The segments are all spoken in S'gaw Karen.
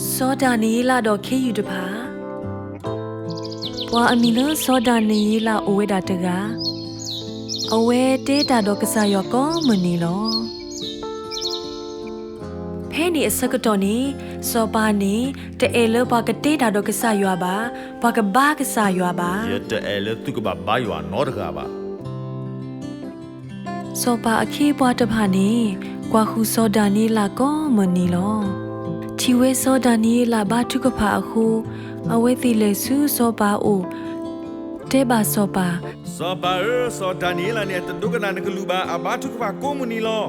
စီၤဒၤနံးယ့လးဒီးခ့ယုၢ်တဖၣ်. ပှၤအမံၤလၢစီၤဒၤနံးယ့လးအိၣ်ဝဲဒၣ်တဂၤ, အဝဲတဲတၢ်ဒီးကစၢ်ယွၤကိးမုၢ်နံၤလီၤ. ဖဲန့ၣ်အဆၢကတီၢ်န့ၣ် စီၤပၤန့ၣ် တအဲၣ်လၢပှၤကတဲတၢ်ဒီးကစၢ်ယွၤဘၣ်, ပှၤကဘါကစၢ်ယွၤဘၣ်. ယတအဲၣ်လၢသုကဘၣ်ဘါယွၤနီတဂၤဘၣ်. စီၤပၤအခ့အပှၤတဖၣ်န့ၣ် ကွၢ်ဃုာ်စီၤဒၤနံးယ့လးကိးမုၢ်နံၤလီၤ. ထံၣ်ဝဲစီၤဒၤနံးယ့လးဘါထုကဖၣ်အဃိ, အဝဲသ့ၣ်လဲၤဆူစီၤပၤအအိၣ်, တဲဘၣ်စီၤပၤ, စီၤပၤဧၢ, စီၤဒၤနံးယ့လးန့ၣ် အတဒိကနၣ်နကလုၢ်ဘၣ်, အဘါထုကဖၣ်ကိးမုၢ်နံၤလီၤ.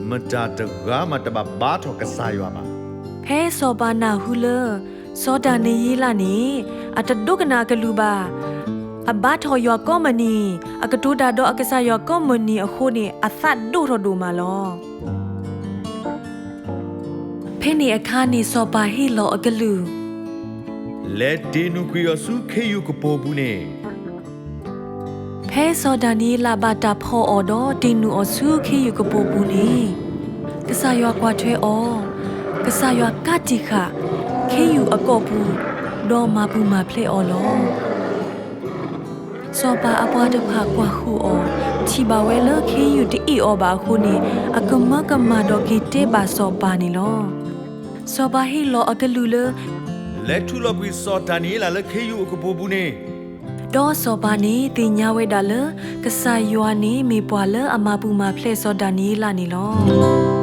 မတၤတဂၤမးတဘၣ်ဘါထီၣ်ကစၢ်ယွၤဘၣ်. ဖဲစီၤပၤနၢ်ဟူလၢ စီၤဒၤနံးယ့လးန့ၣ် အတဒိကနၣ်အကလုၢ်ဘၣ်, အဘါထီၣ်ယွၤကိးမုၢ်နံၤ, အကတိၤတၢ်ဒီးအကစၢ်ယွၤကိးမုၢ်နံၤအဃိန့ၣ် အသးဒိၣ်ထီၣ်ဒိၣ်မးလီၤ. ဖဲန့ၣ်အခါန့ၣ်စီၤပၤဟ့ၣ်လီၤအကလုၢ်, လဲၤတ့ၢ်နုာ်ကွံာ်အီၤဆူခ့ယုၢ်ကပိာ်ပူၤန့ၣ်. ဖဲစီၤဒၤနံးယ့လးဘၣ်တၢ်ဖီၣ်အီၤဒီးတ့ၢ်နုာ်အီၤဆူခ့ယုၢ်ကပိာ်ပူၤန့ၣ်, ကစၢ်ယွၤကွၢ်ထွဲအီၤ, ကစၢ်ယွၤကးတံာ်ဃာ်ခ့ယုၢ်အကိာ်ပူၤ, ဒီးမၤပူၤမၤဖျဲးအီၤလီၤ. စီၤပၤအပှၤတဖၣ်ကွၢ်ဃုာ်အီၤ, ထံၣ်ဘၣ်ဝဲလၢခ့ယုၢ်တအ့ၣ်အီၤဘၣ်အဃိန့ၣ်, အကမၢကမၣ်ဒီးက့ၤတဲဘၣ်စီၤပၤန့ၣ်လီၤ. စီၤပၤဟ့ၣ်လီၤအကလုၢ်လၢ, လဲၤထုးလီၤကွံာ်စီၤဒၤနံးယ့လးလၢခ့ယုၢ်အကပိာ်ပူၤန့ၣ်. ဒီးစီၤပၤန့ၣ်သ့ၣ်ညါဝဲဒၣ်လၢ ကစၢ်ယွၤန့ၣ်မ့ၢ်ပှၤလၢအမၤပူၤမၤဖျဲးစီၤဒၤနံးယ့လးန့ၣ်လီၤ.